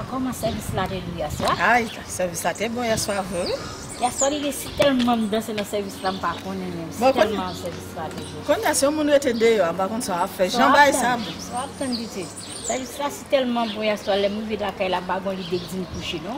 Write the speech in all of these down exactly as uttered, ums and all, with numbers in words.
Kòman sèvis la te dou yèswa? Ay, sèvis la te bon yèswa vre, wi. Yèswa li di si tèlman m danse nan sèvis la, m pa konnen menm. Si tèlman sèvis la te bon. Kounye a, si yon moun rete deyò a, m pa konn sa w ap fè. Jan bagay sa bon. Sa w ap tann piti. Sèvis la si tèlman bon yèswa, lè m rive lakay la, m pa gon lide k di m kouche, non.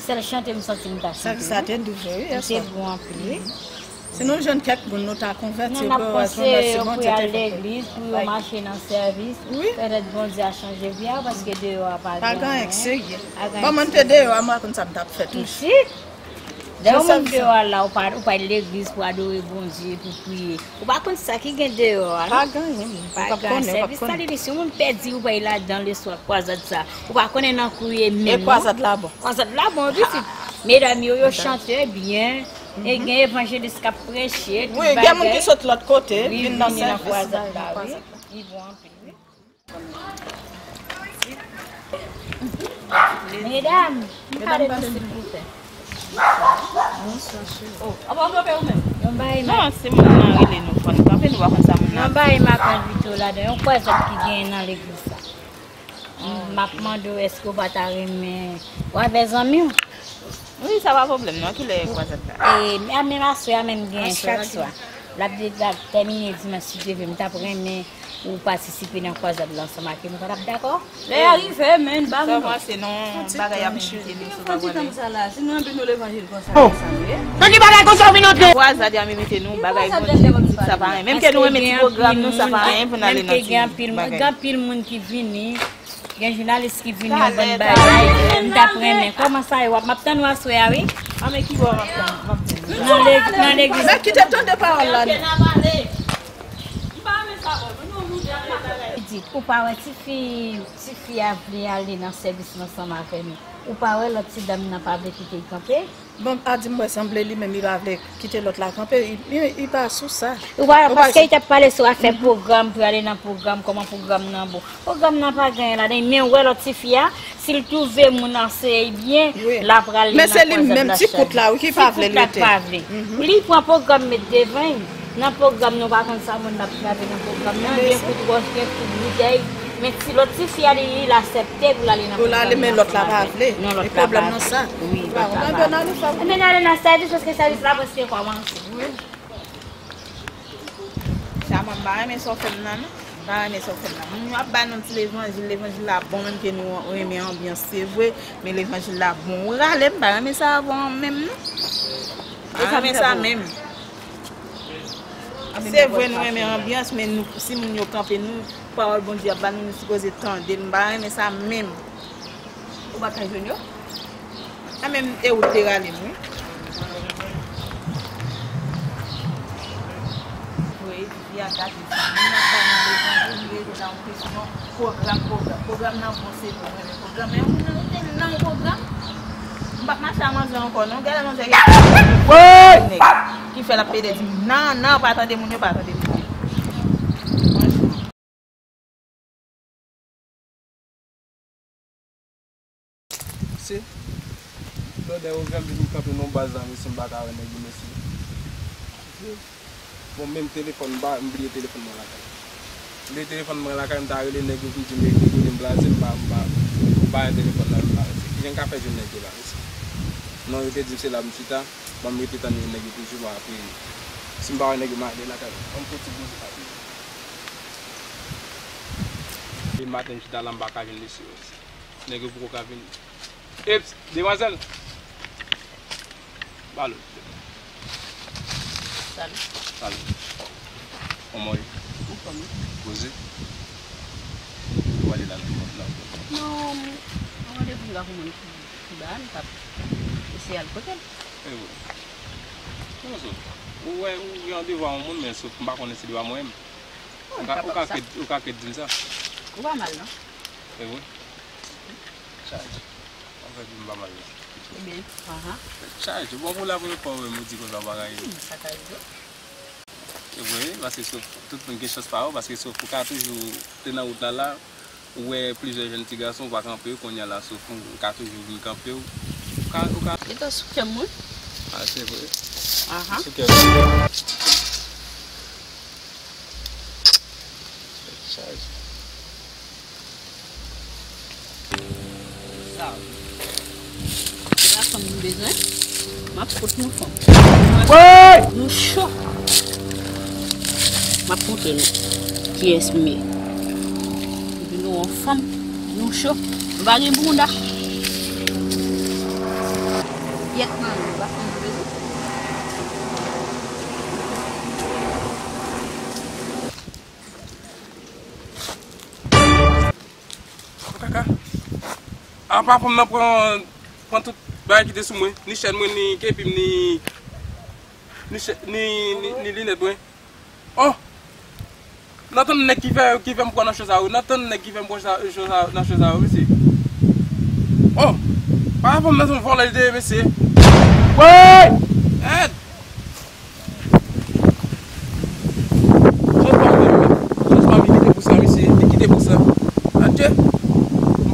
Sèl chante m santi m ta chante. Sèvis la te dou vre, wi, yèswa. Li te bon anpil, wi. Si nou jwenn kèk moun, nou ta konvèti yo pou yo al legliz, pou yo mache nan sèvis. Petèt Bondye a chanje vi a, paske deyò a pa gen anyen. Ban mwen te deyò a, mwen konn sa m t ap fè toujou. Lè yon moun deyò a la, ou pa, ou pa al legliz pou adore Bondye, pou priye. Ou pa konn sa ki gen deyò a, non? Pa gen anyen, ou p ap konnen, ou p ap konnen. Sèvis la, li di, si yon moun pèdi, ou pa al ladan leswa, kwazad sa. Ou pa konnen nan kou ye menm, non? E kwazad la bon. Kwazad la bon, pitit. Medam yo, yo chante byen. E gen evanjelis k ap preche, tout bagay. Wi, gen moun ki sot lòt kote, vin nan sèvis. Wi, vin nan kwazad la, wi. Li bon anpil, wi. Medam, m pale nou silvouplè. Bonswa, cheri. Oh, apa w kanpe ou menm? Yon bagay. Non, se moun nan rele nou, fò n kanpe, nou pa konn sa moun nan. Yon bagay m ap envite w ladan, yon kwazad ki genyen nan legliz la. M ap mande w, èske w pa ta renmen w avè zanmi w? Wi, sa pa pwoblèm, non. Kilè kwazad la? E, a menm aswè a menm gen chak swa. L ap de-, l ap tèmine dimanch, si Dye vle, m t ap renmen ou patisipe nan kwazad la ansanm ak yo. Nou pa t ap dakò? Lè a rive, men, ba m non. Sa pase non, bagay ap envite nou, se pa vre. Sa la, si nou antre nan levanjil konsa, sa nou ye? Nan ki bagay konsa w vin antre? Kwazad y ap envite nou, bagay Bondye di sa pa anyen. Menm ke nou renmen ti pwogram nou, sa pa anyen pou n ale nan ti bagay. Gen anpil moun ki vini. Gen jounalis ki vin yon bann bagay. M t ap renmen. Kòman sa ye? W ap, m ap tann ou aswè a, wi. A, men ki bò w ap tann? M ap tann. Nan le-, nan legliz. Men kite tande pawòl la, non. Di, ou pa wè tifi, tifi a vle ale nan sèvis ansanm avè nou. Ou pa wè lòt ti dam nan pa vle kite l kanpe? Bon, a di m wè sanble li menm li pa vle kite lòt la kanpe, li, li, li pa sou sa. Ou pa, paske li t ap pale sou afè pwogram, pou y ale nan pwogram, kòman pwogram nan bon. Pwogram nan pa gen anyen ladan, men ou wè lòt tifi a, si l twouve moun anseye byen, l ap pral nan kwazad la chak jou. Men se li menm, ti kout la, wi, ki pa vle l rete. Ti kout la k pa vle. Li pran pwogram met devan l. Nan pwogram nan, ou pa konn sa moun ap trave nan pwogram nan, gen kout wòch, gen kout boutèy. Men ti, lòt tifi a, li, li aksepte pou l ale nan pwogram nan. Pou l ale, men lòt la pa vle. Non, lòt la pa vle. E pwoblèm nan sa. Wi, lòt la pa vle. Ebyen, n ale nan sèvis, paske sèvis la prèske kòmanse. Wi. Chama, m pa renmen sa w fè m nan, non. M pa renmen sa w fè m nan. Moun yo ap ba nou ti levanjil, levanjil la bon, menm ke nou renmen anbyans, se vre, men levanjil la bon. Ou rale, m pa renmen sa avè w menm, non. M pa renmen sa menm. Se vre, nou renmen anbyans, men nou, si moun yo kanpe nou, pawòl Bondye ap ba nou, nou sipoze tande l. M pa renmen sa menm. Ou pa t ka jwenn yo? A menm, e ou te rale m, wi. Vre, fi a gate sa. Moun nan pa nan levanjil, li rete nan yon kesyon pwogram, pwogram. Pwogram nan bon, se bon, men pwogram, men yon moun rete nan yon pwogram. M p ap mache a manzè ankò, non. Gade manzè, gade. Nèg ki fè l ap pede di m, nan, nan, pa tande moun yo, pa tande moun yo. Franchman. Se lòdè yo fè m vin kanpe nan baz la, mesye, m pa ka wè nèg yo, mesye. Bon, menm telefòn, m pa, m bliye telefòn mwen lakay. M bliye telefòn mwen lakay, m ta rele nèg yo pou m di m nèg yo kote m blaze, m pa, m pa, m pa gen telefòn nan, m pa rete. Kijan m ka fè jwenn nèg yo la, mesye? Non, yo te di m se la m chita, ban m rete tann yo nèg yo toujou, bon, apre, si m pa wè nèg yo, m ale lakay mwen. Ban m fè ti bouje la. Depi maten m chita la, m pa ka jwenn mesye yo. Nèg yo poko ka vini. Eps, demwazèl! Ba l. Salut. Salut. Kòman w ye? Anfòm, wi. Poze. Ou ale la nan, nan. Non, mwen randevou m gen yon moun ki, ki ba m, m t ap eseye al kote l. E wi. Non, sou. Ou wè, ou gen randevou a yon moun, men sou, m pa konnen si li pa mwen menm. Ou ka, ou ka ket, ou ka ket di m sa. Ou pa mal, non? E wi. Chaj. Anfèt, m pa mal, non. Ebyen, aha. Chaj, bon, pou la premye fwa, ou di konsa, bagay. Hmm, sa ka rive. E wi, paske sou, tout moun gen chans pa yo, paske sou, ou ka toujou te nan wout la, la, ou wè plizyè jèn ti gason, ou pa kanpe yo, kounye a la, sou, ou ka toujou vin kanpe yo. Ou ka, ou ka. Li te sou kè m, wi. A, se vre. Aha. Sou kè m. Chaj. Se pa fanm nou bezwen. M ap pot nou fanm. Woy! Nou cho. M ap montre nou kiyès m ye. Epi nou wè yon fanm, nou cho. Nou pa gen bounda. Yèt nan nou, se pa fanm nou bezwen. Kaka. Apa fanm nan pran, pran tout bagay ki te sou mwen, ni chèn mwen, ni kepi m, ni, ni, chè- ni, ni, ni linèt mwen. Oh! Nan tann nèg ki fè, ki fè m pran nan cho sa yo. Nan tann nèg ki fè m pran cho sa, cho sa, nan cho sa yo, mesye. Oh! Apa fanm nan se yon vòlè li te ye, mesye. Woy! Èd! Chans pa m, chans pa m, li kite pou sa, mesye, li kite pou sa. Adje!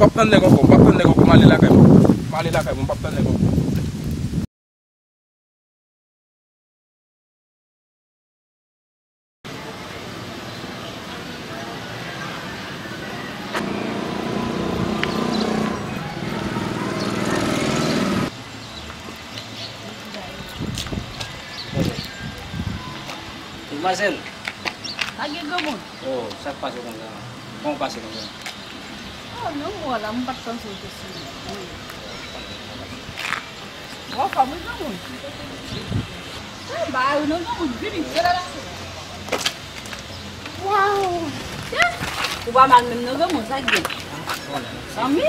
M p ap tann nèg ankò, m p ap tann nèg ankò, m ale lakay mwen. M ale lakay mwen, m p ap tann nèg ankò. Demwazèl. Pa gen granmoun. Oh, sa k pase konsa? Kòman w pase konsa? Oh, non, mwen la, m pa t panse w te sou. Wi. Ou anfòm, wi, granmoun. Anba, wi, non, granmoun, vini, se la, la, se la. Waw! Ou pa mal menm, non, granmoun, sa k gen? Zanmi?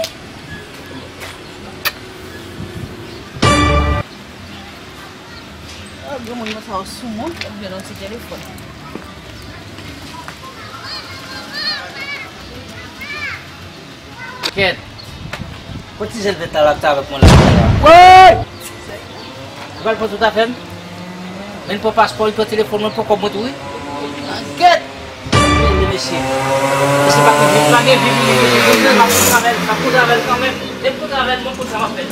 Oh, granmoun, mwen sa w sou moun, epi yon ti telefòn. Kèt. Kot ti jèn vèt la, l ap travay avèk mwen la? Woy! Ou pral pran tout afè m? Men pran paspò, li pran telefòn mwen, pran kòb mwen tou, wi. Kèt! Mesye, mesye pa gen vi, pa gen vi pou li, mesye, m ap kontre avè l, m ap kontre avè l kanmenm. Lè m kontre avè l, mwen konn sa m ap fè.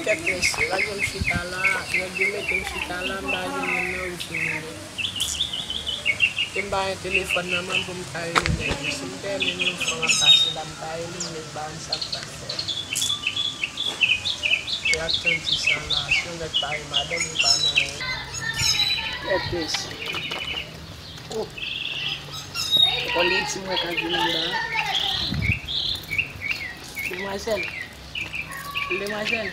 Kèt, mesye, lage m chita la, nèg yo mete m chita la, m pa jwenn moun nan, wi, pou mwen. E m pa gen telefòn nan men m pou m ka rele nèg yo. Si m te renmen yon fanm ap pase la, m ta rele l, men m pa konn sa k pase. E ak tanti sa la, si yon nèg pa gen madanm, ou pa nan anyen. Kèt mesye. Oh. Konn li di mwen ka vin la. Demwazèl. Demwazèl,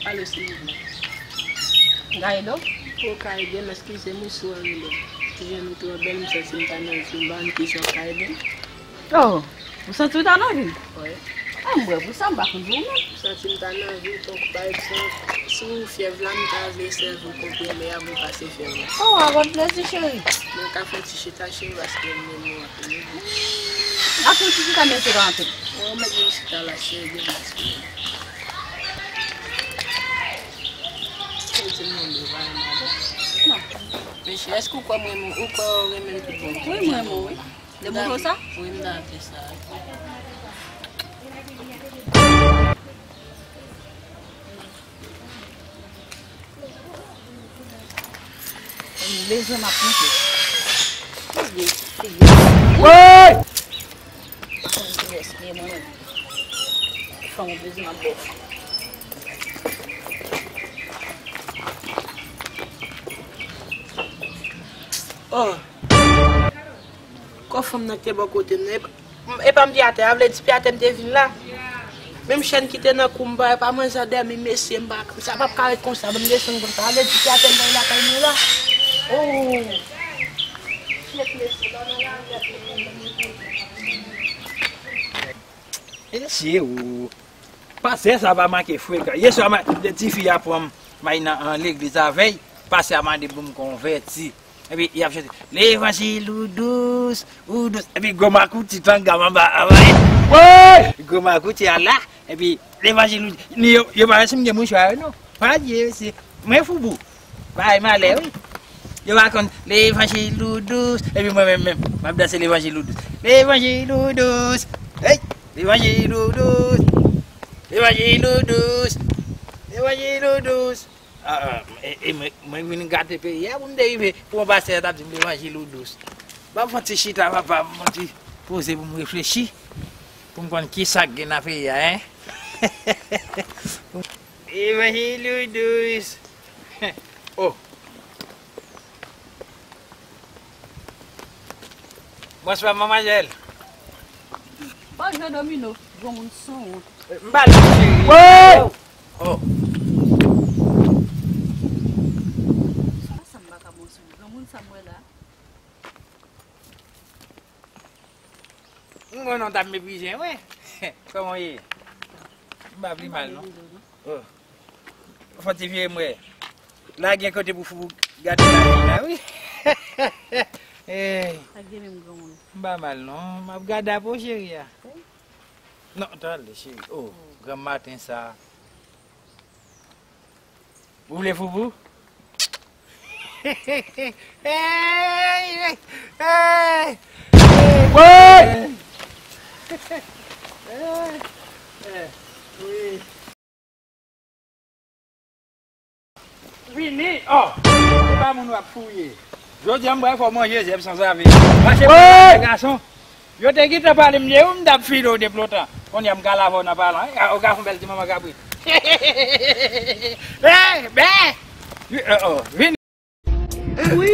pale silvouplè. Kaydo? O Kayden, eskize m wi si w rele m. Jan nou twò bèl, m santi m ta nan vi m, pa konn kijan w Kayden. Oh, ou santi w ta nan vi m? Wi. Ah, m wè pou sa, m pa konn di w menm. M santi m ta nan vi m, tankou pa egzanp, si w fyèv la, m ta vle sèvi w konprime a pou w pase fyèv la. Oh, avèk plezi, cheri. Mwen ka fè ti chita, cheri, paske m renmen w anpil. Ap yon ti chita, men se pa anpil. Mwen, mwen, yon chita la, cheri, gen mwen, cheri. Cheri, ti moun, mwen, mwen, mwen. Non. Mesye, èske ou kwè mwen, ou kwè w renmen m tout bon? Wi, mwen, mwen, wi. De moto sa? Wi, m ta fè sa. M bezwen m ap moute. Figi, figi. Woy! Pa konn ki lès li ye, mwen menm. Fanm ou bezwen m ap bò. Oh. Kò fanm nan ki te bò kote m nan. E pa, e pa m te atè a, vle di pi atè m te vin la. Menm chèn ki te nan kou m, pa, e pa manzè dèmi, mesye, m pa, sa p ap ka ret konsa, ban m desann konsa. Vle di pi atè m nan lakay nou la. Oh! Shit, mesye, pa nan lavèt. Mesye, oh. Pastè sa pa manke frekan. Yèswa, ma, de ti fi a pran m, m al nan, an legliz avè l. Pastè a mande pou m konvèti. Epi, y ap chante, levanjil ou dous, ou dous. Epi, gwo makouti tanga m anba, anba. Woy! Gwo makouti a la. Epi, levanjil ou, ni yo, yo pa wè si m gen mouchwa yo, non. Pa di, mesye. Mwen foubou. Bay malè, wi. Yo pa konn, levanjil ou dous. Epi, mwen menm, menm, m ap danse levanjil ou dous. Levanjil ou dous. Hey! Levanjil ou dous. Levanjil ou dous. Levanjil ou dous. Ah, ah, e, e mwen, mwen vin gate peyi a pou m te rive pou yon pastè t ap di m levanjil ou dous. Ban m fè yon ti chita, papa, m fè yon ti poze pou m reflechi. Pou m konn ki sa k gen nan peyi a, en? Evangelho dois. Oh. Bonswa, manmwazèl. Pa jwe domino, granmoun sanwont. M pa lè cheri. Woy! Oh. Sa, sa m pa ka bon sou granmoun sa m wè la. M konnen w t ap meprize mwen. Kòman w ye? M pa pli mal, non. Oh. Fò ti vire m wè. La gen kote pou fou gade la, la, wi. Eh. Sa gen menm granmoun. M pa mal, non. M ap gade apre w, cheri a. Non, tande, cheri. Oh, granmaten sa. Ou vle foufou? Hey, hey, hey, hey. Woy! Wi. Vini! Oh! Se pa moun w ap fouye. Jodi a m pral fè w manje zèb sanzave. Mache pran gason. Yo te gentan pale m de ou, m t ap file w depi lontan. Kounye a m ka lave w nan palan, en? A, ou ka fè yon bèl ti manman kabrit. Hey, ben! Oh, oh, vini. Wi!